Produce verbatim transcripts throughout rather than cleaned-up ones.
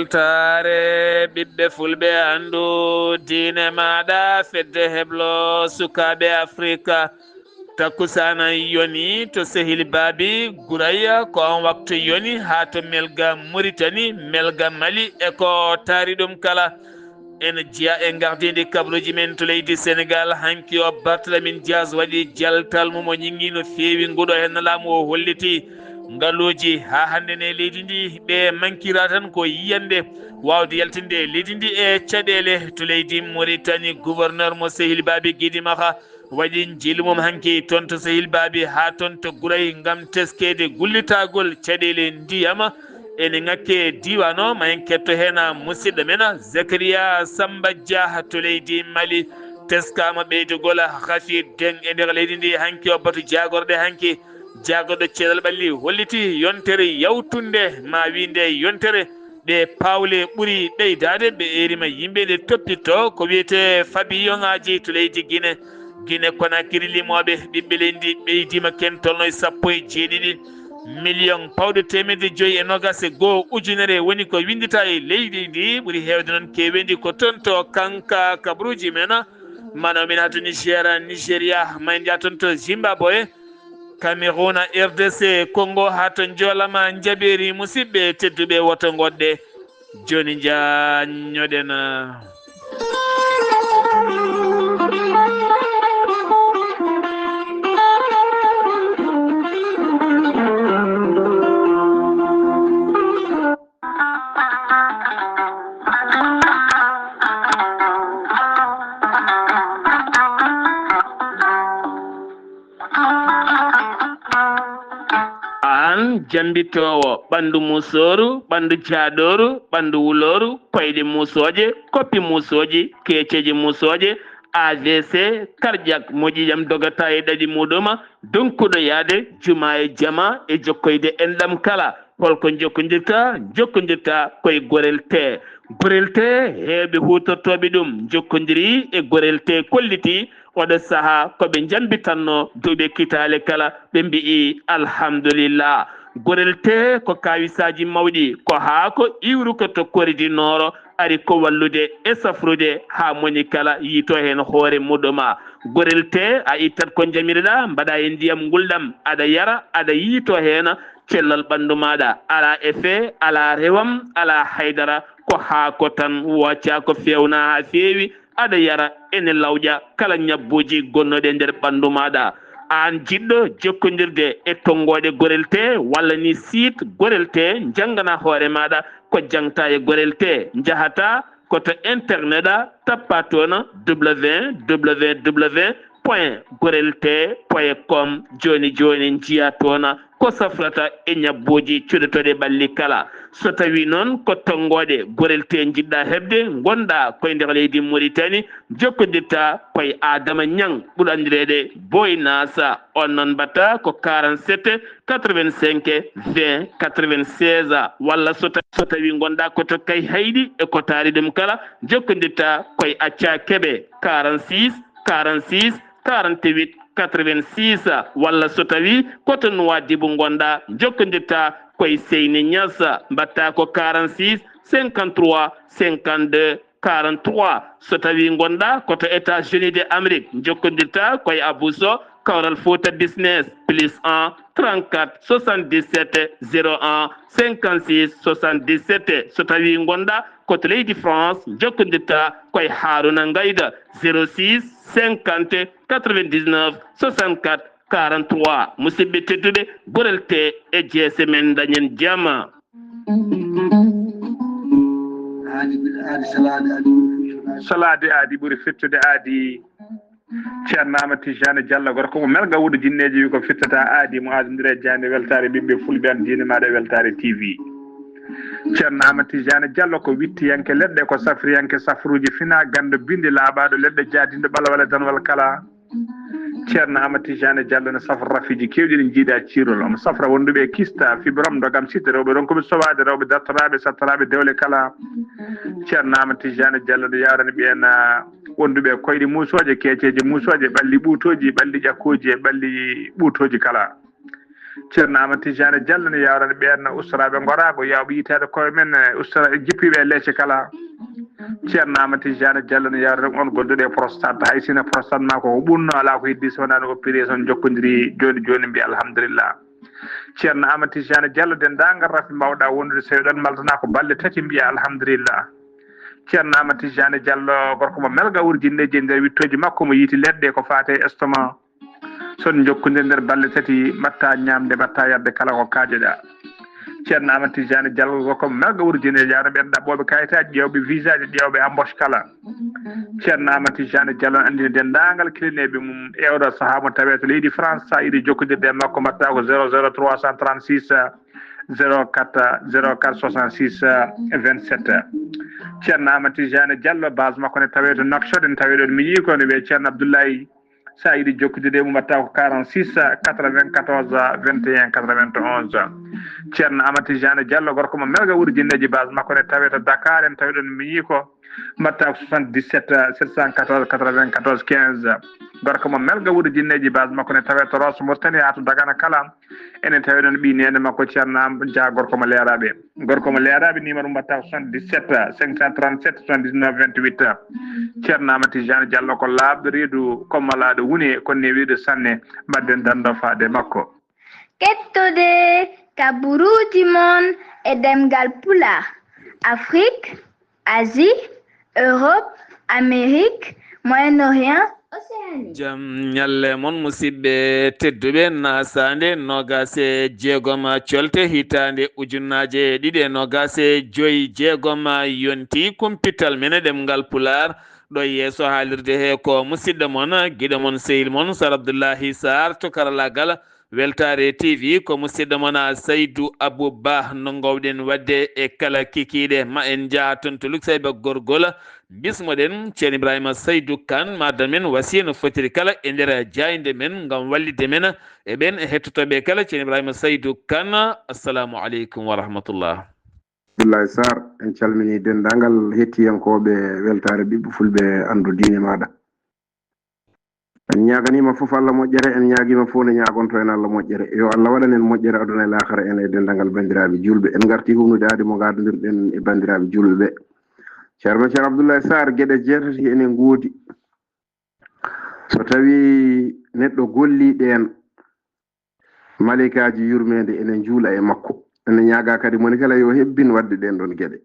Taare ɓiɓɓe fulɓe anndu diine maaɗa fedde heblo sukaaɓe Afrika. Takkusaana yoni to Sehil Baabi Guraya, ko on waktu yoni haa to Melga Muritani, Melga Mali e ko taari ɗum kala. Ene jeyaa e ngardiindi kabaruuji men to leydi Senegaal. Hanki o Barthélémy Dias waɗi jaltal mum, o ñiŋŋi no feewi nguɗo heen laamu o holliti ngaluuji haa hannde ne leydi ndi ɓe mankira tan ko yiyande waawde yaltinde leydi ndi e caɗeele. To leydi Mauritanie, gouverneur mo Sehil Baabi Gidimaxa waɗi njiilu mum hanki toon to Sehil Baabi haa toon to Gurey ngam teskeede gullitagol caɗeele ndiyam ene ŋakke diiwaan o. Ma en ketto heen musidɗo men Zakaria Samba Dia to leydi Mali. Teskaama ɓeydugol Hafid Deng e nder leydi ndi hanki o batu jaagorɗe hanki. Jaagorɗo cellal ɓalli holliti yontere yawtunde, ma wi nde yontere ɗe paawle ɓuri ɓeydaade, ɓe eerima yimɓe nde toppitto ko wiyetee fabiyoŋaaji to leydi Gine. Gine Konakiri limooɓe ɓiɓɓe leydi ɓeydiima ken tolno e sappo e jeeɗiɗi miliyoŋ pawɗe teemedde joyi e noogas e goo ujunere woni ko winndita e leydi ndi. Ɓuri heewde noon keeweendi ko toon to kanka kabaruuji men, mana min haa to Niger, Nigeria, ma en njaha toon to Zimbabwe, Cameroun, R D C Congo, haa to Njoolama. Njaɓeeri musidɓe tedduɓe, woto ngoɗɗe. Jooni njaññoɗen. Aan jambitoowo, ɓanndu musooru, ɓanndu jaaɗooru, ɓanndu wulooru, koyɗe musooje, koppi musooji, keeceeje musooje, A V C, cardiaque, moƴƴi jam dogata e ɗaɗi muɗum, donkuɗo yaade juma e jama e jokkoyde enɗam kala. Holko jokkondirta? Jokkondirta koye Gorel Tee. Gorel Tee, heewɓe huutortooɓe ɗum njokkondiri e Gorel Tee, kolliti oɗo sahaa ko ɓe njambitanno duuɓi kitaale kala, ɓe mbi'i alhamdulillah. Gorel Tee ko kaawisaaji mawɗi, ko haako iwruko to Kori di Nooro, ari ko wallude e safrude haa moni kala yiito heen hoore muɗum. Gorel Tee, a ittat ko njamirɗa, mbaɗa e ndiyam ngulɗam, aɗa yara, aɗa yiito heen, cellal ɓanndu maaɗa alaa effet, alaa rewam, alaa haydara, ko haako tan, wooca ko feewna haa feewi, aɗa yara, ene lawƴa kala ñabbuuji gonnooɗi e nder ɓanndu maaɗa. Aan jiɗɗo jokkondirde e tonngooɗe Gorel Tee walla ni site Gorel Tee, njanngana hoore maaɗa ko jaŋta e Gorel Tee. Njahata ko to internet a, tappa toon www point gorel tee point com. Jooni jooni njiya toon ko safrata e ñabbuuji cudotooɗi ɓalli kala. So tawii noon ko tonngooɗe Gorel Tee njiɗɗa heɓde, ngonɗa koye nder leydi Muritani, jokkondirta koye Adama Ñaŋ, ɓurɗo anndireede Boy Nasa. On noon mbaɗta ko quarante-sept quatre-vingt-cinq vingt quatre-vingt-seize, walla so ta-, so tawii ngonɗa ko to Kayhayɗi e ko taari ɗum kala, jokkondirta koye Acca Kebe, quarante-six quarante-six quarante-huit quatre-vingt-six, walla so tawii ko to Nuwaadibu ngonɗa, jokkondirta koye Seyni Ñas, mbaɗta ko quarante-six cinquante-trois cinquante-deux quarante-trois. So tawii ngonɗa ko to États-Unis de Amérique, jokkondirta koye Abou Sow, Kawral Fouta Business, plus un trente-quatre soixante-dix-sept zéro un cinquante-six soixante-dix-sept. So tawii ngonɗa ko to leydi France, jokkondirta koye Haruna Ngayda, zéro six cinquante quatre-vingt-dix-neuf soixante-quatre quarante-trois. Musidɓe tedduɓe, Gorel Tee e jeese men, dañen jam. Aadi, aadi, salaade, aadi ɓuri fettude. Salaade aadi ɓuri fettude aadi. Ceerno Amadou Tidiane Diallo, gorko mo Melga Wuudu Jinneeji, wi ko fittata aadi mo aadondira e jaaynde weltaare ɓiɓɓe fulɓe, an diine maaɗa e weltaare T V. Ceerno Amadou Tidiane Diallo ko wittiyanke leɗɗe, ko safriyanke safruuji, fina ganndo bindi laaɓaaɗo leɗɗe, jaadinɗo ɓalwale danwal kala. Ceerno Amadou Tidiane Diallo ne safra rafiiji keewɗi ɗi njiiɗa ciirol. Omo safra wonduɓe e kista, fibrome, ndogam, site, rewɓe ronkuɓe sowaade, rewɓe dartoraaɓe, sattoraaɓe dewle kala. Ceerno Amadou Tidiane Diallo ne yawrani ɓeen, ah, wonduɓe e koyɗe muusooje, keeceeje muusooje, ɓalli ɓuutooji, ɓalli ƴakkooji e ɓalli ɓuutooji kala. Ceerno Amadou Tidiane Diallo no yawrani ɓeen ustoraaɓe ngoraago, yawɓe yitaade koye men, e ustora e jippiiɓe e leece kala. Ceerno Amadou Tidiane Diallo no yawrani on gonduɗo e prostate. Hay sina prostate ma ko ɓunno, alaa ko heddi so wonaa no opéré, so on njokkondiri jooni jooni, mbiya alhamdulillah. Ceerno Amadou Tidiane Diallo, denndaangal rafi mbawɗa wondude, so eɗon maltana ko balɗe tati, mbiya alhamdulillah. Ceerno Amadou Tidiane Diallo, gorko mo Melga Wurjinneeji, e nder wittooji makko mo yiiti leɗɗe ko faate e estomac. So on njokkondirii nder balɗe tati, mbaɗta ñaamde, mbaɗta yarde kala ko kaajoɗa. Ceerno Amadou Tidiane Diallo, gorko mo Melga Wurjinneeji, yawna ɓeen ɗaɓɓooɓe kayitaaji, ƴeewɓe visaaji, ƴeewɓe embauche kala. Ceerno Amadou Tidiane Diallo no anndini denndaangal kilineeɓe mum e oɗo sahaa mo tawee to leydi France, so a yiɗi jokkondirde e makko, mbaɗta ko zéro zéro trois cent trente-six, zéro quatre, zéro quatre soixante-six, vingt-sept. Ceerno Amadou Tidiane Diallo, base makko ne tawee to Nouakchott, en tawee ɗon miñi ko ne wiyee Ceerno Abdoulaye. So a yiɗi jokkondirde e mum, mbaɗta ko quarante-six, quatre-vingt-quatorze, vingt et un, quatre-vingt-onze. Ceerno Amadou Tidiane Diallo, gorko mo Melga Wurjinneeji, base makko ne tawee to Dakar, en tawee ɗon miñi ko, mbaɗta ko soixante-dix-sept, sept cent quatorze, quatre-vingt-quatorze, quinze. Gorko mo Melga Wurjinneeji, base makko ne tawee to Rosso Mauritanie haa to Dagana kala. Enen tawi ɗon ɓii neene makko Ceerno Am Dia, gorko mo Leeraaɓe. Gorko mo Leeraaɓe, numéro mbaɗta ko soixante-dix-sept, cinq cent trente-sept, soixante-dix-neuf, vingt-huit. Ceerno Amadou Tidiane Diallo ko laaɓɗo reedu, ko malaaɗo wune, ko newiiɗo sanne. Mbaɗden dando faade makko. Kettode kaburuuji mon e ɗemngal Pulaar, Afrique, Asie, Europe, Amérique, Moyen-Orient, Océanie. Jam ñalle mon, musidɓe tedduɓe, nasaande noogaas e jeegom colte hitaande ujunaaje ɗiɗi e noogaas e joy, jeegom yonti kumpital men e ɗemngal Pulaar. Ɗo yeeso haalirde he ko musidɗo mon, giɗo mon, sehil mon, Sar Abdullahi Sarr to karalaagal. Weltaare T V ko musidɗo mon Saydu Abu Ba, no ngoowɗen waɗde e kala kikiiɗe. Ma en njaha toon to Luksayba Gorgol, bismoɗen Ceerno Ibrahima Saydu Kan, ma dan men wasiya no fotiri kala e nder jaaynde men ngam wallitde men e ɓeen hettotooɓe kala. Ceerno Ibrahima Saydu Kan, assalamu aleykum wa rahmatullah. Abdoulaye Sarr, en calminii denndaangal hettiyankooɓe Weltaare Ɓiɓɓe Fulɓe, Anndu Diine Maaɗa. En ñaaganiima fof Allah moƴƴere, en ñaagiima fof nde ñaagonto en Allah moƴƴere. Yo Allah waɗan en moƴƴere aduna e laakara, en e denndaangal banndiraaɓe juulɓe. En ngartii huwnude aadi mo ngaadondirɗen e banndiraaɓe juulɓe ɓe. Ceerno men Ceerno Abdoulaye Sarr, geɗe jeetati ene ngoodi. So tawii neɗɗo gollii ɗeen, maleykaaji yurmeende ene njuula e makko. Ene ñaagaa kadi moni kala yo hebbin waɗde ɗeen ɗoon geɗe.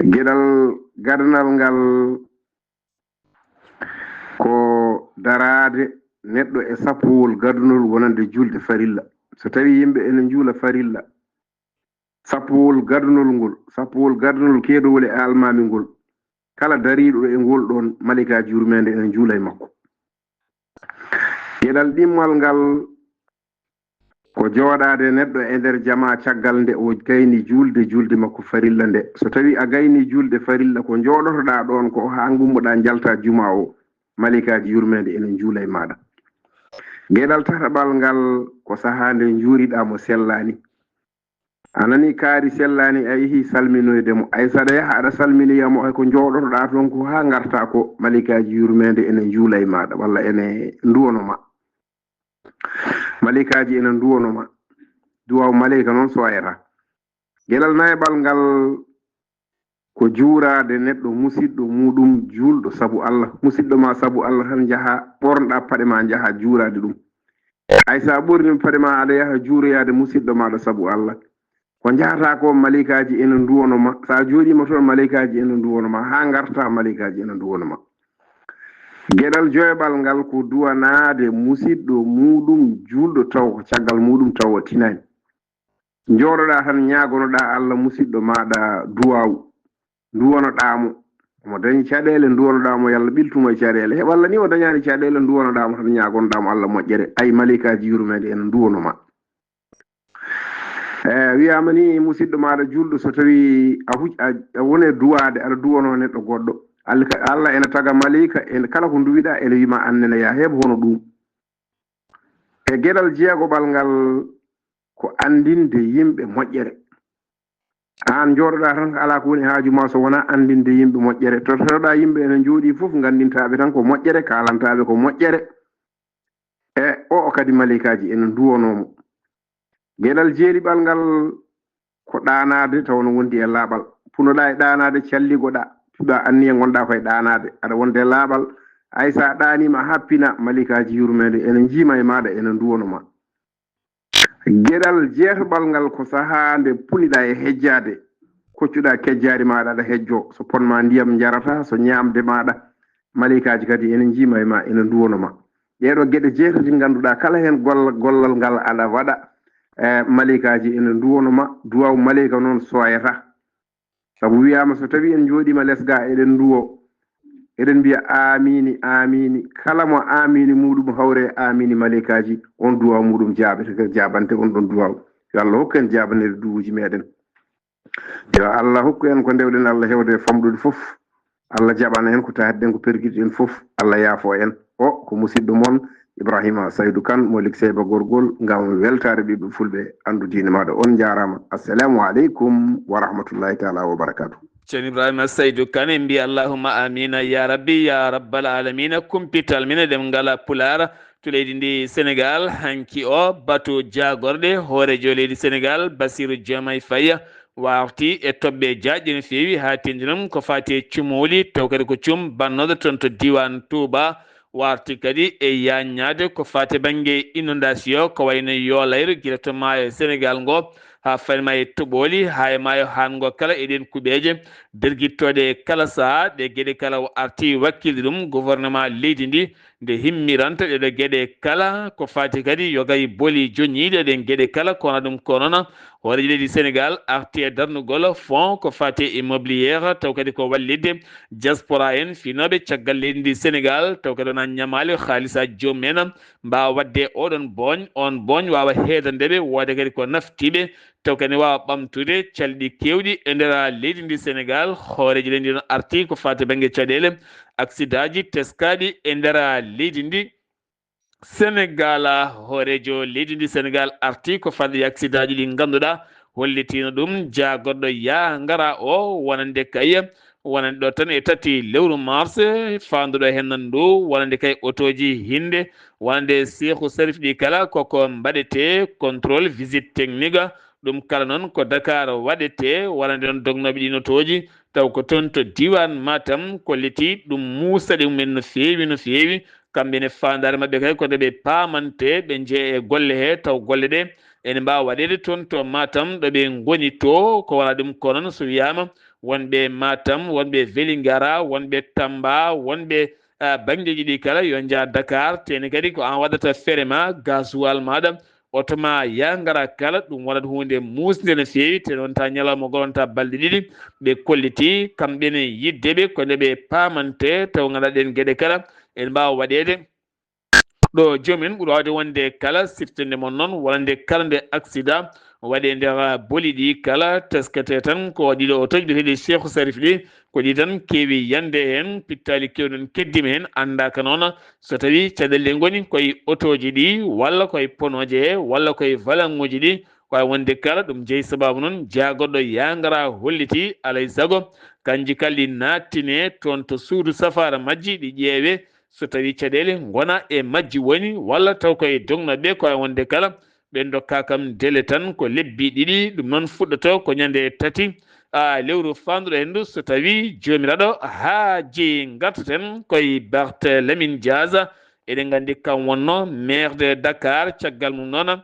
Geɗal gadanal ngal ko daraade neɗɗo e sappowol gadunol wonande juulde farilla. So tawii yimɓe ene njuula farilla, sappowol gadunol ngol, sappowol gadunol keedowol e almaami ngol, kala dariiɗo e ngol ɗoon, maleykaaji yurmeende ene njuula e makko. Geɗal ɗimmal ngal ko jooɗaade neɗɗo e nder jamaa caggal nde o gayni juulde, juulde makko farilla nde. So tawii a gayni juulde farilla, ko njooɗotoɗaa ɗoon ko haa ngummoɗaa njaltaa jumaa o, maleykaaji yurmeende ene njuula e maaɗa. Geɗal tataɓal ngal ko sahaa nde njuuriɗaa mo sellaani. A nanii kaari sellaani, a yehii salminoyde mo. Hay so aɗa yaha aɗa salminoya mo, hay ko njooɗotoɗaa toon ko haa ngartaa ko, maleykaaji yurmeende ene njuula e maaɗa, walla ene nduwono ma. Maleykaaji ene nduwono ma. Duwaaw maleyka noon sooyataa. Geɗal nayaɓal ngal ko juuraade neɗɗo, musiɗɗo muuɗum juulɗo sabu Allah. Musiɗɗo ma sabu Allah tan njahaa, ɓornoɗaa paɗe ma njahaa juuraade ɗum. Hay so a ɓorniima paɗe ma aɗa yaha juuroyaade musiɗɗo maaɗa sabu Allah. Ko njahataa ko, maleykaaji ene nduwono ma. So a jooɗiima toon, maleykaaji ene nduwono ma. Haa ngartaa, maleykaaji ene nduwono ma. Geɗal joyaɓal ngal ko duwanaade musiɗɗo muuɗum juulɗo taw ko caggal muuɗum taw o tinaani. Njooɗoɗaa tan ñaagonoɗaa Allah musiɗɗo maaɗa duwaaw, nduwanoɗaa mo. Omo dañi caɗeele, nduwanoɗaa mo, yo Allah ɓiltu mo e caɗeele. He walla ni o dañaani caɗeele, nduwanoɗaa mo tan, ñaagonoɗaa mo Allah moƴƴere. Ay, maleykaaji yurmeende ene nduwano ma. E, wiyaama ni musiɗɗo maaɗa juulɗo, so tawii a huc-, a, a woni e duwaade, aɗa duwanoo neɗɗo goɗɗo. Allah ka-, Allah ene taga maleyka, ene, kala ko nduwiɗaa, ene wiya ma aan nene yaa heɓ hono ɗum. E geɗal jeegoɓal ngal ko anndinde yimɓe moƴƴere. Aan njooɗoɗaa tan, alaa ko woni haaju ma so wonaa anndinde yimɓe moƴƴere. Tottoroɗaa yimɓe ene njooɗii fof, nganndintaa ɓe tan ko moƴƴere, kaalantaaɓe ko moƴƴere. E o, o kadi maleykaaji ene nduwonoo mo. Geɗal jeeriɓal ngal ko ɗaanaade tawa no wondi e laaɓal. Punoɗaa e ɗaanaade, calligoɗaa, piɓaa anniya, ngonɗaa koye ɗaanaade, aɗa wonde e laaɓal. Hay so a ɗaaniima, a happina, malikaaji yurmeende ene njiima e maaɗa, ene nduwono ma. Geɗal jeetaɓal ngal ko sahaa nde puniɗaa e hejjaade, koccuɗaa kejjaari maaɗa aɗa hejjo, so pon ma ndiyam njarata, so ñaamde maaɗa, malikaaji kadi ene njiima e ma, ene nduwono ma. Ɗeeɗo geɗe jeetati ngannduɗaa kala heen golla-, gollal ngal aɗa waɗa, eh, malikaaji ene nduwono ma. Duwaaw malika noon sooyata. Sabu wiyaama so tawi en njooɗiima les ga eɗen nduwo, eɗen mbiya aamiini, aamiini. Kala mo aamiini muɗum hawre e aamiini malikaaji, on duwaaw muɗum jaaɓete, jaabante on ɗon duwaaw. Yo Allah hokku en jaabanede duwuuji meɗen. Yo Allah hokku en ko ndewɗen Allah hewde e famɗude fof. Allah jaɓana en ko taatiɗen, ko pergiɗen fof. Allah yaafo en. O ko musidɗo mon Ibrahima Saydu Kan mo Likseyba Gorgol, ngam weltaare ɓiɓɓe fulɓe. Anndu diine maaɗa. On njaaraama. Assalamu aleykum wa rahmatullahi taala wa barakatuh. Ceerno Ibrahima Saydu Kan, en mbiya allahumma amina ya rabbi ya rabbal alamina. Kumpital mine ɗemngal Pulaar to leydi ndi Senegal, hanki o batu jaagorɗe hooreejo leydi Senegal Bassirou Diomaye Faye warti e toɓɓe jaajɗe no feewi, haa teeŋti noon ko faati e cumooli, taw kadi ko cum bannooɗo toon to diiwaan Touba, warti kadi e yaaññaade ko faati bannge inondation, ko wayno yoolayru gila to maayo Senegal ngo, haa fayi ma e toɓooli, haa e maayo Haan ngo kala, e ɗeen kuɓeeje dergittooɗe e kala sahaa. Ɗe geɗe kala o arti wakkilde ɗum gouvernement leydi ndi, nde himmiranta ɗeɗo geɗe kala. Ko faati kadi yoga e boli joñiiɗi e ɗen geɗe kala, kono ɗum ko noon hooreejo leydi Senegal arti e darnugol fonds ko faati e immobilière, taw kadi ko wallitde diaspora en, finooɓe caggal leydi ndi Senegal, taw kadi wona ñamaali haalisa joom en, mbaawa waɗde oɗon booñ, on booñ waawa heedande ɓe, wooda kadi ko naftiiɓe, taw kadi waawa ɓamtude calɗi keewɗi e nder leydi ndi Senegal. Hooreejo leydi ndi noon arti ko faati bannge caɗeele, aksidaaji teskaaɗi e nder leydi ndi Senegal. Hooreejo leydi ndi Senegal arti ko faati e aksidaaji ɗi ngannduɗaa hollitiino ɗum jaagorɗo yaa ngara o, wonande kay, wonande ɗo tan e tati lewru mars, faanduɗo heen nan ndu, wonande kay otooji hinnde, wonande Seeku Sarif ɗi kala koko mbaɗetee contrôle, visite technique, ɗum kala noon ko Dakar waɗetee, wonande noon dognooɓe ɗi notooji, taw ko toon to diiwaan Matam, kolliti ɗum muusɗe mumen no feewi, no feewi. Kamɓe ne faandaare maɓɓe kay ko nde ɓe paamante, ɓe njeya e golle he, taw golle ɗe ene mbaawa waɗeede toon to Matam ɗo ɓe ngoni to. Ko wona ɗum ko noon so wiyaama wonɓe Matam, wonɓe Vélingara, wonɓe Tamba, wonɓe, ah, banngeeji ɗi kala yo njaa Dakar, teeni kadi ko aan waɗata feere ma, gasoil maaɗa, oto ma yaa ngara kala, ɗum wonat huunde muusnde no feewi, te noon ta ñalawma goo, wonta balɗe ɗiɗi, ɓe kolliti kamɓe ne yiɗde ɓe ko nde ɓe paamante, taw ngannduɗaa ɗeen geɗe kala ene mbaawa waɗeede. Ɗo joom en ɓuri waawde wonde kala, siftinde mon noon, wonande kala nde aksida waɗe nder boli ɗi kala, teskete tan ko ɗiɗo otooji biyeteeɗi Seeku Sarif ɗi, ko ɗi tan keewi yande heen, pittaali keewɗi noon keddiima heen, anndaaka noon so tawi caɗeele ngoni koye otooji ɗi, walla koye ponooje he, walla koye valanŋuuji ɗi. Ko wawi wonde kala, ɗum jeyi sababu noon jaagorɗo yaa ngara holliti, alay sago kanji kala ɗi naattine toon to suudu safaara majji, ɗi ƴeewe so tawi caɗeele ngona e majji woni, walla taw koye dognooɓe. Ko wawi wonde kala, ɓe ndokka kam délai tan ko lebbi ɗiɗi, ɗum noon fuɗɗoto ko ñande tati, a, lewru faanduɗo henndu, so tawi Joomiraaɗo haaji. Ngartaten koye Barthélémy Dias, eɗen nganndi kam wonno maire de Dakar, caggal mum noon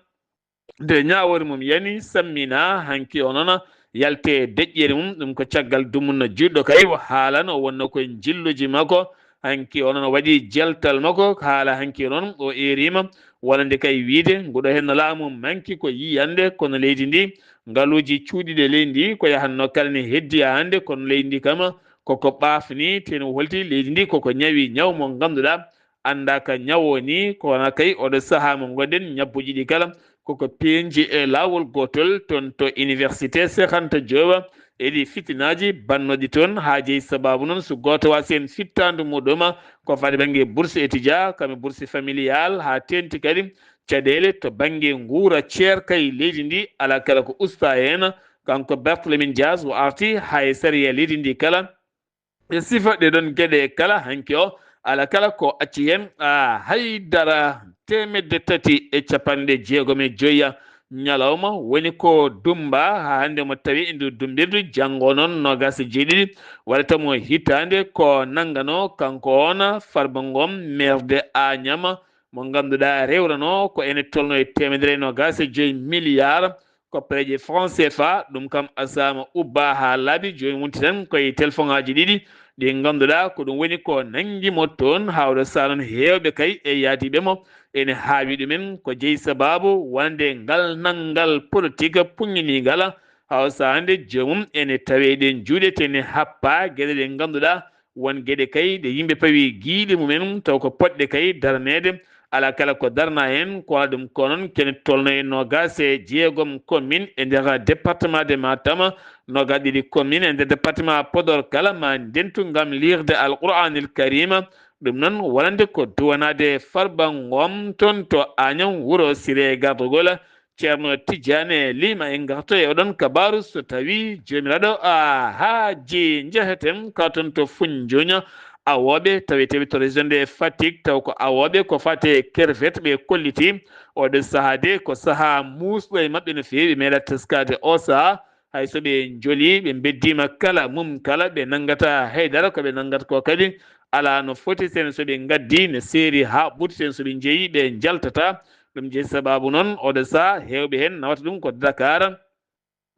nde ñaawoore mum yani, sammina hanki o noon yalte deƴƴere mum, ɗum ko caggal dumunna juɗɗo kay o haalano, o wonno koye njilluji makko. Hanki o noon waɗi jeltal makko, haala hanki o noon o eerima wonande kay wiide nguɗo henno laamu manki ko yiyande, kono leydi ndi ngaluuji cuuɗiiɗi e leydi ndi ko yahanno kala ne heddi haa hannde, kono leydi ndi kam koko ɓaafni, te no holti leydi ndi koko ñawi ñaw mo ngannduɗaa anndaaka ñaw o ni. Ko wona kay oɗo sahaa mo ngonɗen, ñabbuuji ɗi kala koko peeñji e laawol gootol toon to université Cheikh Anta Diop. Eɗi fitinaaji bannooɗi toon, haa jeyi sababu noon so gooto waasi heen fittaandu muɗum ko faati bannge bourse étudiant, kam e bourse familial, haa teeŋti kadi caɗeele to bannge nguura ceerka e leydi ndi, alaa kala ko ustaa heen. Kanko Barthélémy Dias o arti haa e sariya leydi ndi kala. E sifa ɗee ɗoon geɗe kala, hanki o alaa kala ko acci heen, a, hay dara. Teemedde tati e capanɗe jeegom e joy ñalawma woni ko dummba haa hannde mo tawi e ndu dummbirdu. Janngo noon noogaas e jeeɗiɗi walla taw mo hitaande ko nannganoo kanko oon Farba Ngom, maire de Agnam, mo ngannduɗaa rewranoo ko ene tolno e teemedere e noogaas e joyi milliard koppereeje franc C F A. Ɗum kam asaama ubba haa laaɓi, jooni wonti tan koye telefoŋaaji ɗiɗi ɗi ngannduɗaa ko ɗum woni ko nanngi mo toon. Haa oɗo sahaa noon heewɓe kay e yaadiiɓe mo ene haawi ɗumen ko jeyi sabaabu wonande ngal nanngal politik puññiniigal. Haa o sahaa hannde joomum ene tawe e ɗeen juuɗe te ene happa geɗe ɗe ngannduɗaa won geɗe kay ɗe yimɓe pawi giiɗi mumen taw ko potɗe kay darneede. Alaa kala ko darnaa heen ko alaa ɗum ko noon kene tolno e noogaas e jeegom commune e nder département de Matam, noogaas ɗiɗi commune e nder département Podor kala ma ndentu ngam liirde Alqur'aanil Kariima. Ɗum noon wonande ko duwanaade Farba Ngom toon to Agnam wuro Siré gardagol Ceerno Tijjaane Lima. En ngarto e oɗon kabaaru so tawi Joomiraaɗo a haaji njeheten ka toon to Funjuña. Awooɓe taweteeɓe to région de Fatick taw ko awooɓe ko fate kerfet ɓe kolliti. Oɗo sahaa de ko sahaa muusɗo e maɓɓe no feewi, ɓe meeɗa teskaade o sahaa. Hay so ɓe njoli, ɓe mbeddiima kala mum kala, ɓe nanngata hay dara. Ko ɓe nanngata ko kadi alaa no foti, sene so ɓe ngaddi ne seeri haa ɓurti, sene so ɓe njeyi ɓe njaltata. Ɗum jeyi sabaabu noon oɗo sahaa heewɓe heen nawata ɗum ko Dakar.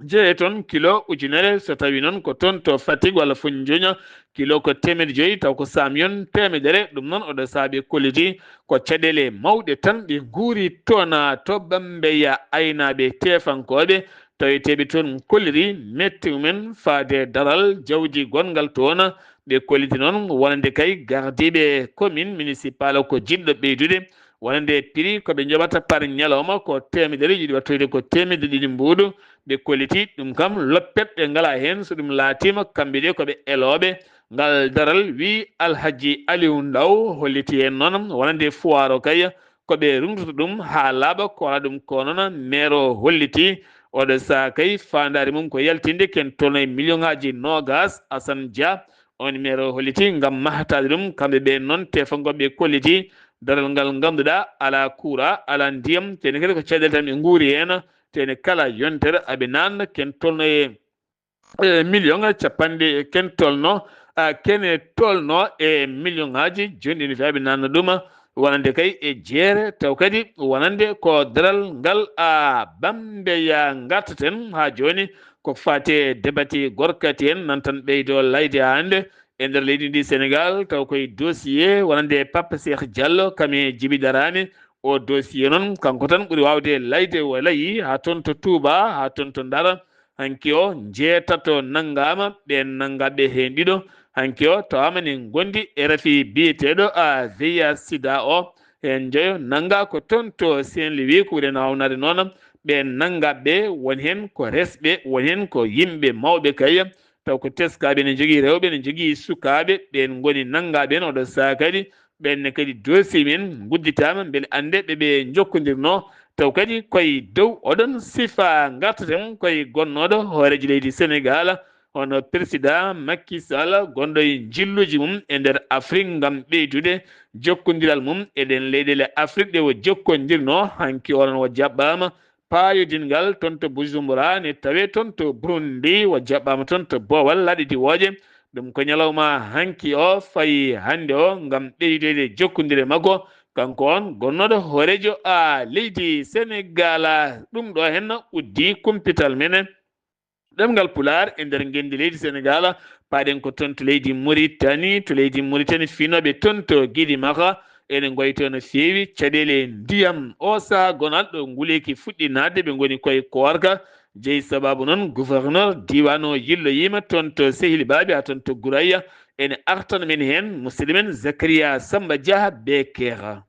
Jeeye toon kilo ujunere, so tawi noon ko toon to Fatick walla Foundiougne kilo ko teemedde joyi taw ko Samion teemedere. Ɗum noon oɗo sahaa ɓe kolliti ko caɗeele mawɗe tan ɓe nguuri toon to Bambeya. Aynaaɓe teefankooɓe taweteeɓe toon kolliri mette mumen faade daral jawdi gonngal toon. Ɓe kolliti noon wonande kay gardiiɓe commune municipal ko jiɗɗo ɓeydude wonande prix ko ɓe njoɓata par ñalawma ko teemedere, yiɗi wattoyde ko teemedde ɗiɗi mbuuɗu. Ɓe kolliti ɗum kam loppet ɓe ngalaa heen, so ɗum laatiima kamɓe de ko ɓe elooɓe ngal daral, wi Alhaji Aliou Ndaw. Holliti heen noon wonande foire o kay ko ɓe ruŋtoto ɗum haa laaɓa, ko alaa ɗum ko noon maire o holliti. Oɗo sahaa kay faandaare mum ko yaltinde ken tolno e million ŋaaji noogaas. Assane Dia, on maire o holliti ngam mahtaade ɗum. Kamɓe ɓe noon teefankooɓe kolliti daral ngal ngannduɗaa alaa kuura, alaa ndiyam, te ne kadi ko caɗeele tan ɓe nguuri heen, te ne kala yontere aɓe naatna ken tolno e e million capanɗe, ken tolno, a, kene tolno e million ŋaaji. Jooni ɗi no fiya ɓe naatna ɗum wonande kay e jeere, taw kadi wonande ko daral ngal, a, Bambeya ngartaten haa jooni. Ko faati e debati gorkati en nan tan ɓeydo layde haa hannde e nder leydi ndi Senegal, taw koye dossier wonande Papa Cheikh Diallo kam e Djiby Darame. O dossier noon kanko tan ɓuri waawde layde, o layi haa toon to Touba, haa toon to Ndar. Hanki o njeetato nanngaama, ɓeen nanngaaɓe heen ɗiɗo. Hanki o tawaama ne ngondi e rafi biyeteeɗo a V I H sida o. Heen njoyo nanngaa ko toon to Saint Louis, ko wure naawnaade noon. Ɓeen nanngaaɓe won heen ko resɓe, won heen ko yimɓe mawɓe kay. Taw ko teskaaɓe ne njogii rewɓe, ne njogii sukaaɓe, ɓeen ngoni nanngaaɓe heen oɗo sahaa kadi. Ɓeen ne kadi dossier men ngudditaama mbele annde ɓe ɓe njokkondirnoo. Taw kadi koye dow oɗon sifa ngartaten koye gonnooɗo hooreejo leydi Senegal, hono président Macky Sall, gonɗo e njilluuji mum e nder Afrik ngam ɓeydude jokkondiral mum e ɗeen leyɗeele Afrik ɗe o jokkondirnoo. Hanki onon o jaɓɓaama paayodingal toon to Bujumbura, ne tawee toon to Burundi, o jaɓɓaama toon to Boowal laaɗe diwooje. Ɗum ko ñalawma hanki o fayi hannde o ngam ɓeydoyde jokkondire makko, kanko on gonnooɗo hooreejo a leydi Senegal. Ɗum ɗo heen uddi kumpital men ɗemngal Pulaar e nder ngenndi leydi Senegal. Paaɗen ko toon to leydi Muritani, to leydi Muritani finooɓe toon to Gidimaka ene ngoytoo no feewi caɗeele ndiyam. O sahaa gonal ɗo nguleeki fuɗɗi naatde, ɓe ngoni koye koorka. Jeyi sabaabu noon, gouverneur diiwaan o yilloyiima toon to Sehil Baabi haa toon to Guraya. Ene artan men heen musidɗo men Zakariya Samba Dia Bekera.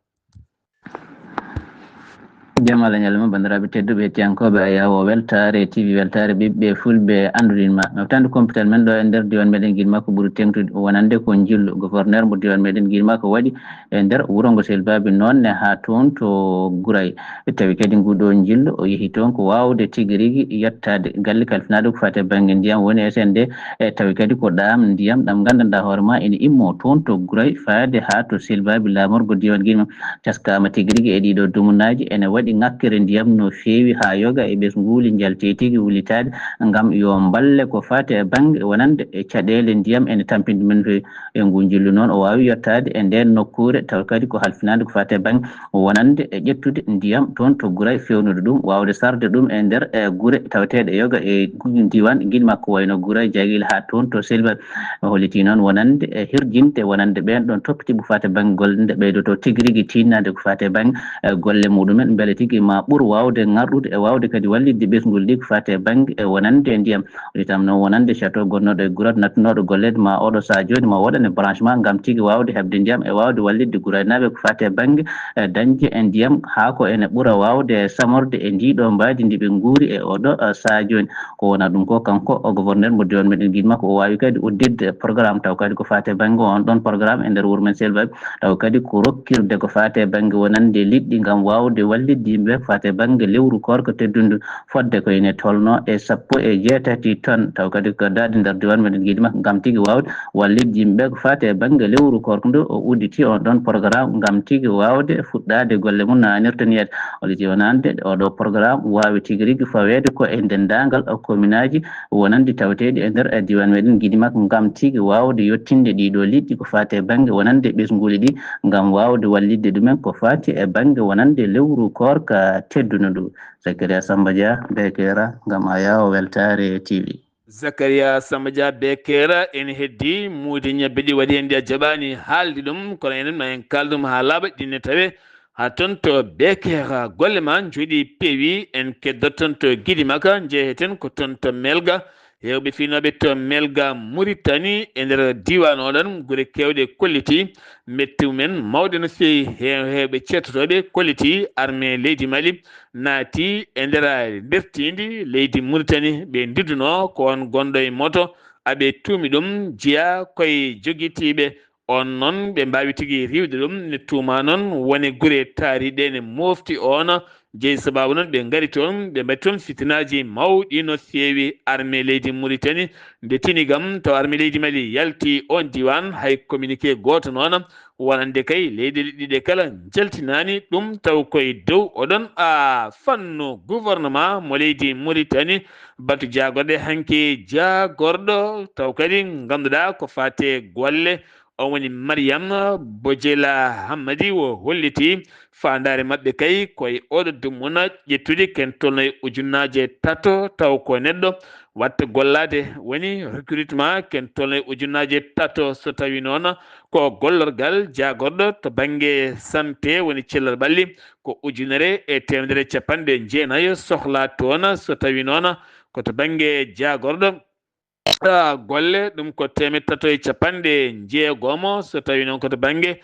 Jam Allah ñallu ma, banndiraaɓe tedduɓe, hettiyankooɓe Ayaawo Weltaare T V, Weltaare ɓiɓɓe Fulɓe, annduɗen ma. Noftaande kumpital men ɗo e nder diiwaan meɗen Gidimaka ɓuri teeŋtude wonande ko njillu gouverneur mo diiwaan meɗen Gidimaka waɗi e nder wuro ngo Sehil Baabi, noon ne haa toon to Guray. Tawi kadi nguɗo njillu o yehi toon ko waawde tigi rigi yettaade galle kalfinaaɗo ko faati e bannge ndiyam woni S N D. E tawi kadi ko ɗaam ndiyam ɗam nganndanɗaa hoore ma ene immoo toon to Guray faade haa to Sehil Baabi laamorgo diiwaan Gidimaka. Teskaama tigi rigi e ɗiɗo dumunaaji ene waɗi ŋakkere ndiyam no feewi haa yoga e ɓesnguuli njalti tigi wullitaade ngam yo mballe ko faati e bannge wonande e caɗeele ndiyam ene tampinde men no feewi. E ngu njillu noon o waawi yottaade e ndeen nokkuure tawa kadi ko halfinaande ko faati e bannge wonande e ƴettude ndiyam toon to Guray, feewnude ɗum, waawde sarde ɗum e nder e gure taweteeɗe yoga e diiwaan Guinée makko wayno Guray, Jagil haa toon to Selibel. O holliti noon wonande e hirjinde wonande ɓeen ɗoon toppitiiɓe ko faati e bannge golle nde ɓeydoto tigi rigi tiinnaade ko faati e bannge e golle muɗumen mbele tigi ma ɓur waawde ŋarɗude e waawde kadi wallitde ɓesnguuli ɗi ko faati e bannge e wonande e ndiyam. Itam noon wonande château gonnooɗo e Gurat nattunooɗo golleede ma oɗo sahaa jooni ma waɗane branchement ngam tigi waawde heɓde ndiyam e waawde wallitde Guraynaaɓe ko faati e bannge e dañde e ndiyam haa ko ene ɓura waawde samorde e ndii ɗoo mbaadi ndi ɓe nguuri e oɗo sahaa jooni. Ko wona ɗum ko kanko o gouverneur mo diwan meɗen giɗ makko o waawi kadi udditde programme taw kadi ko faati e bannge on ɗon programme e nder wuro men Selbaɓe taw kadi ko rokkirde ko faati e bannge wonande liɗɗi ngam waawde wallitde yimɓe ko faati e bannge lewru koorka teddundu fodde ko ene tolno e sappo e jeetati ton taw kadi ko daade nder diwan meɗen giɗ makko ngam tigi waawde wallitde yimɓe ko faati e bannge lewru koorka ndu o udditi on ɗon programme ngam tigi waawde fuɗɗaade golle mum no anirta ni. Holiti wonande oɗo programme waawi tigi rigi faweede ko e denndaangal kominaaji wonande taweteeɗi e nder diwan meɗen giɗ makko ngam tigi waawde yottinde ɗiɗo liɗɗi ko faati e bannge wonande ɓesnguuli ɗi ngam waawde wallitde ɗumen ko faati e bannge wonande lewru koorka teddundu ndu. Zakaria Samba Dia, Bekera, ngam a yawo weltaare T V. Zakaria Samba Dia, Bekera, ene heddi muude ñebbe ɗi waɗi heen ɗi a jaɓaani haalde ɗum, kono enen ma en kaal ɗum haa laaɓa ɗinne tawe haa toon to Bekera. Golle ma njooɗi peewi, en keddot toon to Gidimaka, njeheten ko toon to Melga. Heewɓe fiinooɓe to Melga Muritani e nder diiwaan oɗon gure keewɗe kolliti metti mumen mawɗe no feewi. Heew- heewɓe cettotooɓe kolliti armée leydi Mali naati e nder ndertiindi leydi Muritani. Ɓe ndidduno ko on gonɗo e moto aɓe tuumi ɗum jeya koye jogitiiɓe on noon ɓe mbaawi tigi riiwde ɗum ne tuuma noon wone gure taariɗe ne mofti on jeyi sababu noon ɓe ngari toon ɓe mbaɗi toon fitinaaji mawɗi no feewi. Armée leydi Muritani nde tini gam taw armée leydi Mali yalti on diwan hay communiqué gooto noon wonande kay leyɗe ɗiɗe kala njaltinaani ɗum taw koye dow oɗon a fannu gouvernement mo leydi Muritani batu jaagorɗe hanki jaagorɗo taw kadi ngannduɗaa ko faate golle. On woni Mariam Bojela Hammadi o holliti faandaare maɓɓe kay ko e oɗo dumunna ƴettude ken tolno e ujunnaaje tato taw ko neɗɗo watta gollaade woni recrutement ken tolno e ujunnaaje tato so tawi noon ko gollorgal jaagorɗo to bannge santé woni cellal ɓalli ko ujunere e teemedere e capanɗe jeenayo sohla toon so tawi noon ko to bannge jaagorɗo golle ɗum ko teemeɗɗe tato e capanɗe jeegomo so tawi noon ko to bannge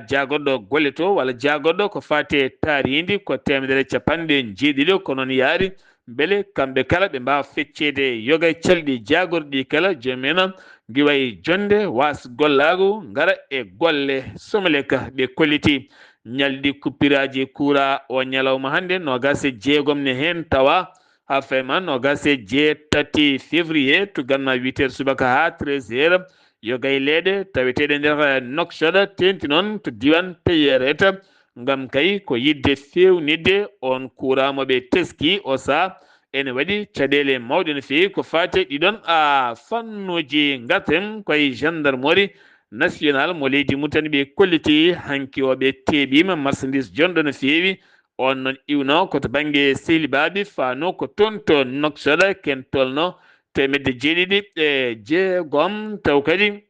jaagorɗo golle to walla jaagorɗo ko faati e taarindi ko teemedere e capanɗe jeeɗiɗo ko noon yaari mbele kamɓe kala ɓe mbaawa fecceede yoga calɗi jaagorɗi kala joomum en ngiwayi jonde was gollaagu ngara e golle someleka ɓe kolliti ñalɗi kuppiraaji kuura o ñalawma hannde noogaas e jeegom ne heen tawa haa fayma noogaas e jeetati février tuganma huit heures subaka haa treize heures yogay leeɗe taweteeɗe nder noksoɗa teenti noon to diwan peyereta ngam kay ko yidde feewnitde on kuura mo ɓe teski o saa ene waɗi caɗeele mawɗe no feewi ko faati ɗiɗon a fannuuji ngaten koye gendarmerie national mo leydi Mauritanie ɓe kolliti hanki o ɓe teeɓiima marchandise jonɗo no feewi on noon iwno ko to bannge sehlibaaɓe faano ko toon to noksoɗa ken tolno teemedde jeeɗiɗi e jeegom taw kadi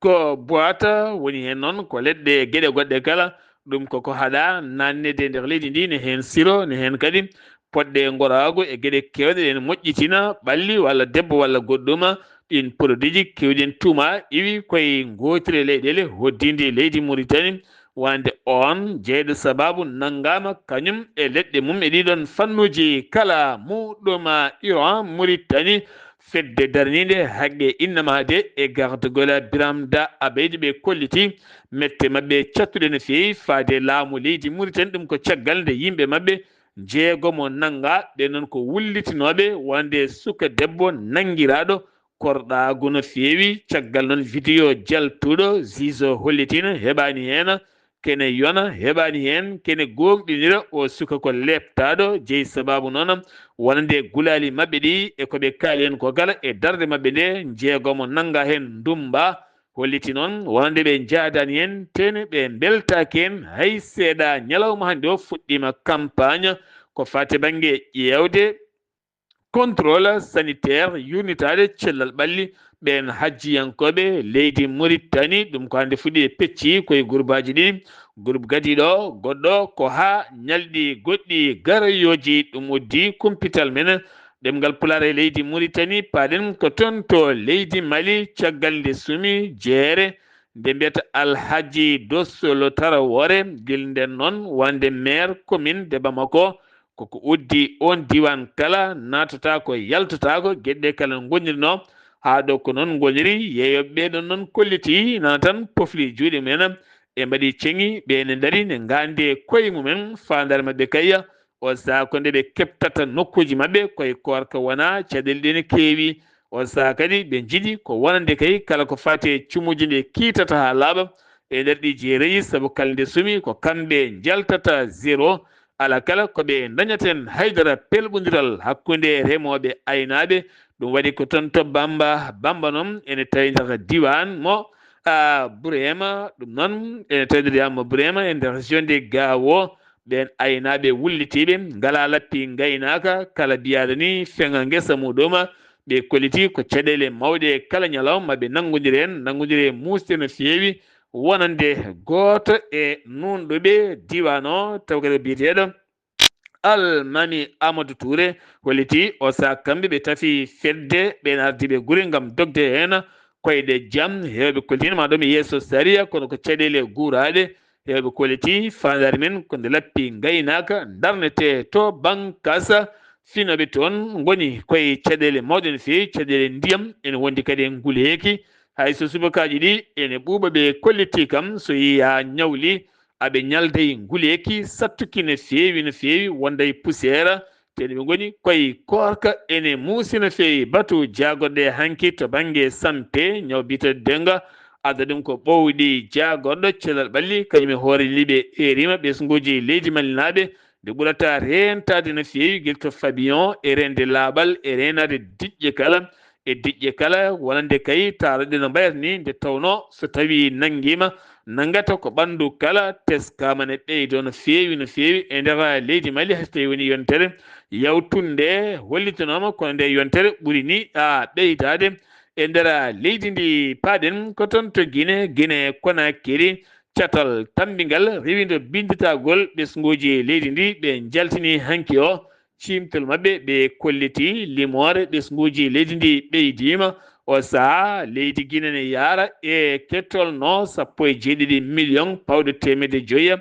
ko boite woni heen noon ko leɗɗe e geɗe goɗɗe kala ɗum koko haɗa naatneede e nder leydi ndi ne heen siro ne heen kadi poɗɗe ngoraagu e geɗe keewɗe ɗe ne moƴƴitina ɓalli walla debbo walla goɗɗuma ɗiin produitji keewɗi en tuuma iwi koye ngootiri e leyɗeele hoddindi leydi Mauritanie wonande oon jeyɗo sababu nanngaama kañum e leɗɗe mum e ɗiɗon fannuuji kala muɗuma Iran Mauritanie fedde daraniinde haqqe innamaade e gartugol Biram Da Abeydi ɓe kolliti mette maɓɓe cattuɗe no feewi faade laamu leydi Mauritanie ɗum ko caggal nde yimɓe maɓɓe jeegomo nannga ɓe noon ko wullitinooɓe wonande suka debbo nanngiraaɗo korɗaagu no feewi caggal noon vidéo jaltuɗo zizo hollitina heɓaani heen kene yona, heɓaani heen kene gooŋɗinira. O suka ko leeptaaɗo, jeyi sabaabu noon wonande gulaali maɓɓe ɗi e ko ɓe kaali en ko kala e darnde maɓɓe nde. Njeego mo nannga heen ndummba, holliti noon wonande ɓe njaadaani heen, tene ɓe mbeltaaki heen hay seeɗa. Ñalawma hannde o fuɗɗiima campagne ko faati bannge ƴeewde contrôle sanitaire, yurnitaade cellal ɓalli ɓeen hajjiyankooɓe leydi Muritani. Ɗum ko hannde fuɗɗi e pecci koye gurbaaji ɗiɗi. Groupe gadiiɗo goɗɗo ko haa ñalɗi goɗɗi garoyooji. Ɗum uddi kumpital men ɗemngal Pulaar e leydi Muritani. Paaɗen ko toon to leydi Mali, caggal nde sumi jeere nde mbiyata Alhaji Dossolo Tarawore, gila nden noon wonande maire commune de Bamako, koko uddi oon diiwaan kala, naatata ko yaltata ko, geɗe ɗe kala ngonirno, haa ɗo ko noon ngoniri. Yeeyooɓe ɓee ɗoon noon kolliti nana tan pofli juuɗe mumen, ɓe mbaɗi ceŋi, ɓe ene ndari ne ngaandi e koye mumen, faandaare maɓɓe kay, o sahaa ko nde ɓe keɓtata nokkuuji maɓɓe, koye koorka wonaa, caɗeele ɗe ne keewi. O sahaa kadi ɓe njiɗi ko wonande kay kala ko faati e cumuuji ɗi kiitata haa laaɓa e nder ɗi jeereyi, sabu kala nde sumi ko kamɓe njaltata zéro. Alaa kala ko ɓe ndañaten haydara pelɓondiral hakkunde remooɓe aynaaɓe. Ɗum waɗi ko toon to Bamba. Bamba noon ene tawi nder diiwaan mo, a, Burema, ɗum noon ene tawi nder diiwaan mo Burema e nder région de Gao. Ɓeen aynaaɓe wullitiiɓe ngalaa lappi ngaynaaka, kala biyaaɗo ni feŋa ngesa muɗum. Ɓe kolliti ko caɗeele mawɗe e kala ñalawma ɓe nanngondiri heen, nanngondiri e muusde no feewi, wonande gooto e nuunɗuɓe diiwaan o, taw kadi biyeteeɗo Almami Amadou Touré, holliti o sahaa kamɓe ɓe tafi fedde ɓeen ardiiɓe gure ngam dogde heen koyɗe jam. Heewɓe kollitiino ma ɗum yeeso sariya, kono ko caɗeele guuraaɗe. Heewɓe kolliti faandaare men ko nde lappi ngaynaaka darnetee to Bankasa. Finooɓe toon ngoni koye caɗeele mawɗe no feewi, caɗeele ndiyam, ene wondi kadi e nguleeki. Hay so subakaaji ɗi ene ɓuuɓa, ɓe kolliti kam so yiyaa ñawli, aɓe ñalda e nguleeki sattuki no feewi, no feewi, wonda e puseera. Teni ɓe ngoni koye koorka, ene muusi no feewi. Batu jaagorɗe hanki to bannge santé, ñaw biyetee dengue, adda ɗum ko ɓowɗi jaagorɗo cellal ɓalli, kañum e hoore liɓe erima ɓesnguuji leydi malinaaɓe, nde ɓurata reentaade no feewi, gila to Fabion e reende laaɓal e reenaade diƴƴe kala, e diƴƴe kala, wonande kay taarɗe no mbayata ni, nde tawnoo so tawii nanngiima, nanngata ko ɓanndu kala, teskaama ne ɓeydoo no feewi, no feewi e nder leydi Mali, hay so tawii woni yontere yawtunde hollitanooma, kono nde yontere ɓuri ni, a, ɓeydaade e nder leydi ndi. Paaɗen ko toon to Guinée, Guinée Conakry, catal tammbingal rewindo binnditagol ɓesnguuji leydi ndi, ɓe njaltini hanki o ciimtol maɓɓe, ɓe kolliti limoore ɓesnguuji leydi ndi ɓeydiima. O sahaa, leydi Guinée ne yaara e kettolno sappo e jeeɗiɗi million pawɗo teemedde joyi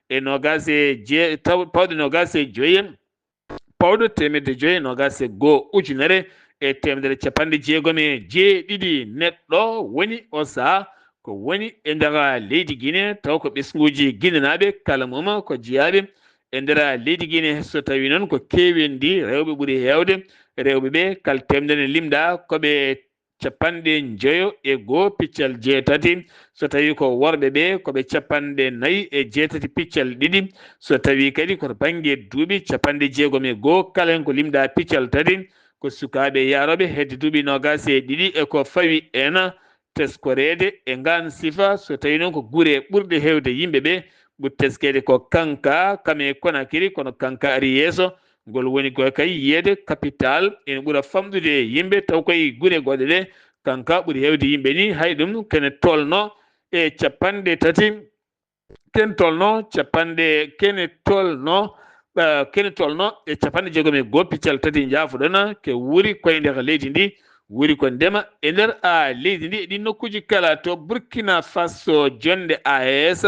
e noogaas e jee-, taw-, pawɗo noogaas e joyi, pawɗo teemedde joyi e noogaas e goo ujunere e teemedere capanɗe jeegom e jeeɗiɗi neɗɗo woni o sahaa ko woni e nder leydi Guinée, taw ko ɓesnguuji guinenaaɓe kala mum ko jeyaaɓe e nder leydi Guinée. So tawii noon ko keeweendi rewɓe ɓuri heewde, rewɓe ɓe kala teemedere limɗaa ko ɓe capanɗe njoyo e goo piccal jeetati. So tawii ko worɓe ɓe, ko ɓe capanɗe nayi e jeetati piccal ɗiɗi. So tawii kadi ko to bannge duuɓi, capanɗe jeegom e goo kala heen ko limɗaa piccal tati. Ko sukaaɓe yaarooɓe hedde duuɓi noogaas e ɗiɗi e ko fawi en teskoreede e ngaan sifa. So tawii noon ko gure ɓurɗe heewde yimɓe ɓe, ɓuri teskeede ko Kanka, kam e Conakry, kono Kanka ari yeeso. Ngol woni ko kay yiyeede capital ene ɓura famɗude e yimɓe, taw koye gure goɗɗe ɗe Kanka ɓuri heewde yimɓe ni, hay ɗum kene tolno e capanɗe tati, ken tolno capanɗe, kene tolno, eh, kene tolno e capanɗe jeegom e goo piccal tati, njaafoɗon, ke wuri koye nder leydi ndi, wuri ko ndema e nder, a, leydi ndi e ɗin nokkuuji kala. To Burkina Faso, jonnde A E S,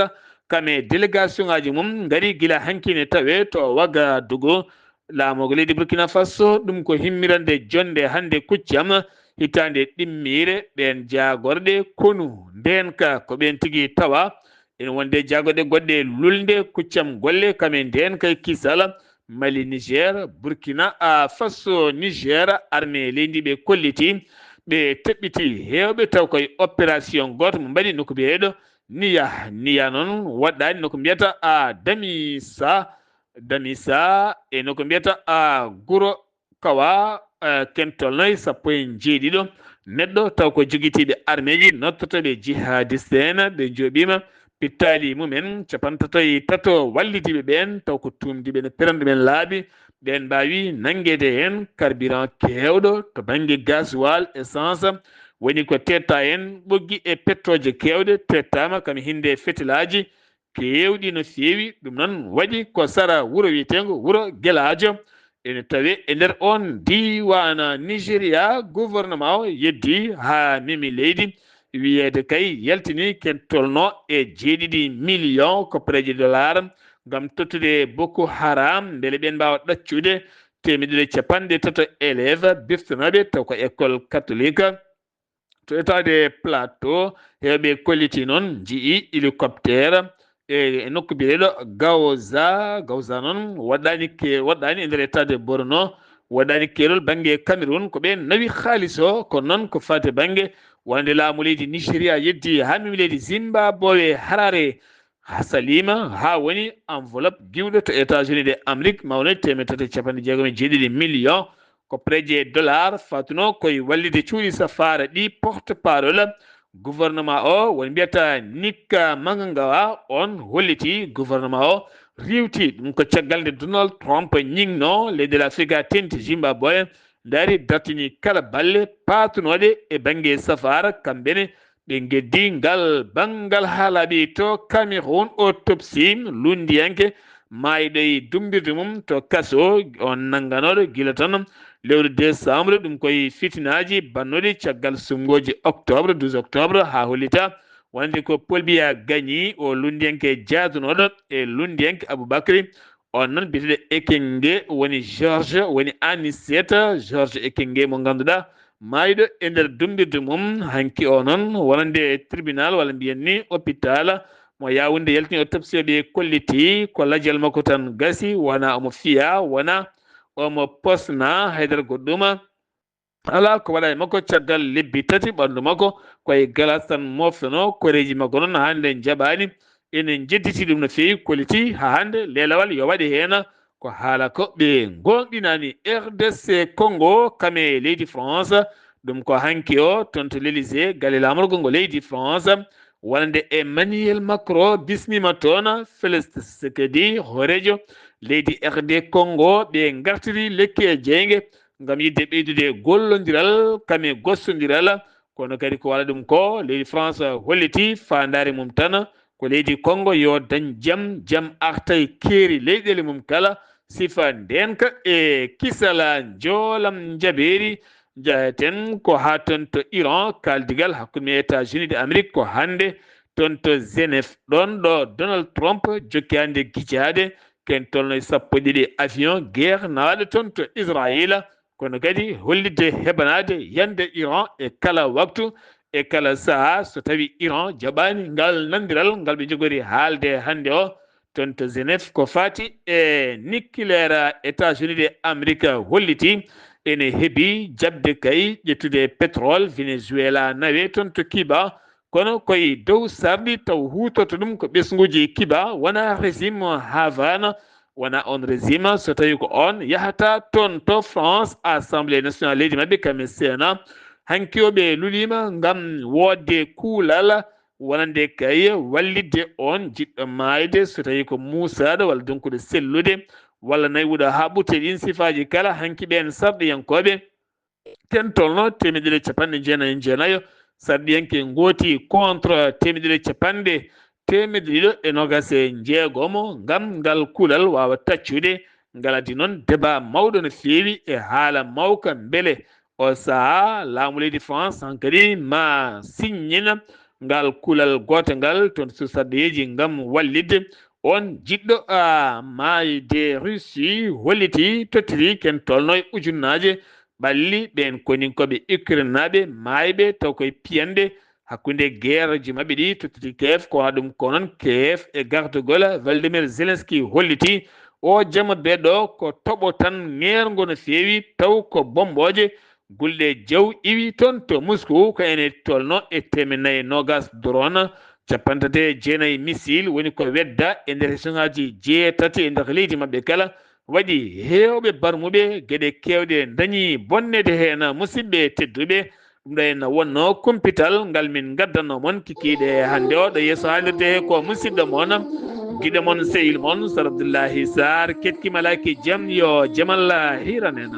kam e délégation ŋaaji mum ngari gila hanki ne tawe to Ouagadougou, laamorgo leydi Burkina Faso. Ɗum ko himmirande jonnde hannde kuccam, hitaande ɗimmiire, ɓeen jaagorɗe konu ndeenka ko ɓeen tigi tawa ene wonde jaagorɗe goɗɗe lulnde kuccam golle, kam e ndeenka e kisal. Mali, Niger, Burkina, a, Faso, Niger, armée leydi ɓe kolliti, ɓe teɓɓiti heewɓe taw koye opération gooto mo mbaɗi nokku biyeteeɗo Niya, Niya noon waɗɗaani no ko mbiyata a Damisa, Damisa e no ko mbiyata a Guro Kawa, eh, ken tolnoy sappo e jeeɗiɗo neɗɗo taw ko jogitiiɓe armeeji nottotooɓe jihadiste en, ɓe njooɓiima pittaali mumen capantato e tato wallidiiɓe ɓeen taw ko tuumdiiɓe no peran ɗumen laabi. Ɓeen mbaawi nanngeede heen carburant keewɗo to bannge gasoil, essence, woni ko teetta heen ɓoggi e pettooje keewɗe tettaama kam hinde fetelaaji keewɗi no feewi. Ɗum noon waɗi ko sara wuro wiyeteengo wuro Gelaajo. Ene tawee e nder oon diiwaan Nigeria, gouvernement o yeddi haa memi leydi, wiyeede kay yaltini ken tolno e jeeɗiɗi million ko preje dollar ngam tottude Boko Haram, mbele ɓeen mbaawa ɗaccude teemedere capanɗe tato élève biftonooɓe taw ko école catholique. To etaade Plateau, heewɓe kolliti noon nji'i hélicoptère e, e nokku biyeteeɗo Gawza. Gawza noon waɗɗaani ke-, waɗɗaani e nder etaade Borno, waɗɗaani keerol bannge Cameroun. Ko ɓeen nawi haalis o, kono noon ko faati bannge wonde laamu leydi Nigeria yeddi haa memi leydi Zimbabwe Harare. Haa saliima, haa woni enveloppe giwɗo to États-Unis de Amérique, mawnoy teemedde tati e capanɗe jeegom e jeeɗiɗi million. Ko preje dollar fatuno koye wallide cuuɗi safaara ɗi. Porte-parole gouvernement o, woni mbiyata Nika Mangangawa, on holliti gouvernement o riiwti ɗum ko caggal nde Donald Trump ñiŋno leydi Afrika teŋti Zimbabwe, ndaari dartini kala balle paatunooɗe e bannge safaara, kamɓe ne ɓe ngeddi ngal banngal haalaaɓe to Cameroun. Autopsie lunndiyanke maayɗo e dummbirde mum to kaso, on nannganooɗo gila tan lewru décembre, ɗum koye fitinaaji bannooɗi caggal suɓngooji octobre, douze octobre, haa hollita wonande ko Paul Biya Gagny, o lunndiyanke jaadunooɗo e lunndiyanke Aboubacry. On noon biyeteeɗo Ekenge woni George, woni Anicet George Ekenge mo ngannduɗaa maayɗo e nder dummbirde mum. Hanki o noon wonande tribunal walla mbiyen ni hôpital mo Yaoundé yaltini autopsie ɓe kolliti ko lajal makko tan gasi, wona omo fiya, wona omo posna, haydara goɗɗuma alaa ko waɗa e makko. Caggal lebbi tati ɓanndu makko koye galas tan moftono, koreeji makko noon hannde njaɓaani. Ene njedditi ɗum no feewi, kolliti haa hannde leelawal yo waɗe heen. Ko haala ko ɓe ngoonɗinaani. R D C Congo, kame leydi France, ɗum ko hanki o toon to l'Élysée, galle laamorgo ngo leydi France, wonande Emmanuel Macron bismiima toon Félix Tshisekedi, hooreejo leydi R D Congo, ɓe ngartiri lekki e jeynge ngam yiɗde ɓeydude gollondiral kame gostondiral. Kono kadi ko wala ɗum ko, leydi France holliti faandaare mum tan ko leydi Congo yo dañ jam, jam arta e keeri leyɗeele mum kala, sifa ndeenka e kisala njoolam njabeeri. Njahaten ko haa toon to Iran, kaaldigal hakkunde États-Unis de Amérique ko hannde toon to Genève, ɗoon ɗo Donald Trump jokki hannde gijaade ken tolno e sappo e ɗiɗi avion guerre nawaaɗo toon to Israël, kono kadi hollitde heɓanaade yande Iran e kala waktu, e kala sahaa, so tawi Iran jaɓaani ngal nandiral ngal ɓe njogori haalde hannde o toon to Genève. Ko faati e nucléaire, États-Unis de Amérique holliti ene heɓi jaɓde kay ƴettude pétrole Venezuela nawe toon to Cuba, kono koye dow sarɗi taw huutorto ɗum ko ɓesnguuji Cuba, wona régime Havane, wona on régime, so tawi ko on yahata toon to France, Assemblée nationale leydi maɓɓe, kame Sénat. Hanki o ɓe luliima ngam woodde kuulal wonande kay wallitde on jiɗɗo maayde, so tawi ko muusaaɗo walla donkuɗo sellude walla naywuɗo haa ɓurte ɗiin sifaaji kala. Hanki ɓeen sarɗiyankooɓe ken tolno teemedere capanɗe jeenayi e jeenayo, sarɗiyanke ngooti contre teemedere capanɗe, teemedere ɗiɗo e noogas e njeegomo, ngam ngal kuulal waawa taccude. Ngal addi noon débat mawɗo no feewi e haala mawka, mbele o sahaa laamu leydi France hankadi ma siññina ngal kuulal gooto ngal toon to sarɗiyeeji ngam wallitde on jiɗɗo, a, maayde. Russie holliti, tottiri ken tolno e ujunnaaje ɓalli ɓeen koninkooɓe Ukraine naaɓe maayɓe taw koye piyanɗe hakkunde guerreji maɓɓe ɗi tottiti Kiev. Ko wona ɗum ko noon Kiev e gardagol Volodymyr Zelensky holliti o jamma beeɗo ko toɓo tan ŋeerngo no feewi taw ko bommbooje gulɗe jaw iwi toon to Moscou. Ko ene tolno e teemeɗɗe nayi e noogas drone Capanɗe tati e jeenayi missile woni ko wedda e nder région ŋaaji jeetati e nder leydi maɓɓe kala. Waɗi heewɓe barmuɓe geɗe keewɗe dañi bonnede heen. Musidɓe tedduɓe, ɗum ɗo en wonno kumpital ngal min ngaddanno mon kikiiɗe hannde o. Ɗo yeeso haalirde ko musidɗo mon, giɗo mon, sehil mon, Sar Abdullahi Sarr. Ketki malaaki jam, yo jam Allah hiran en.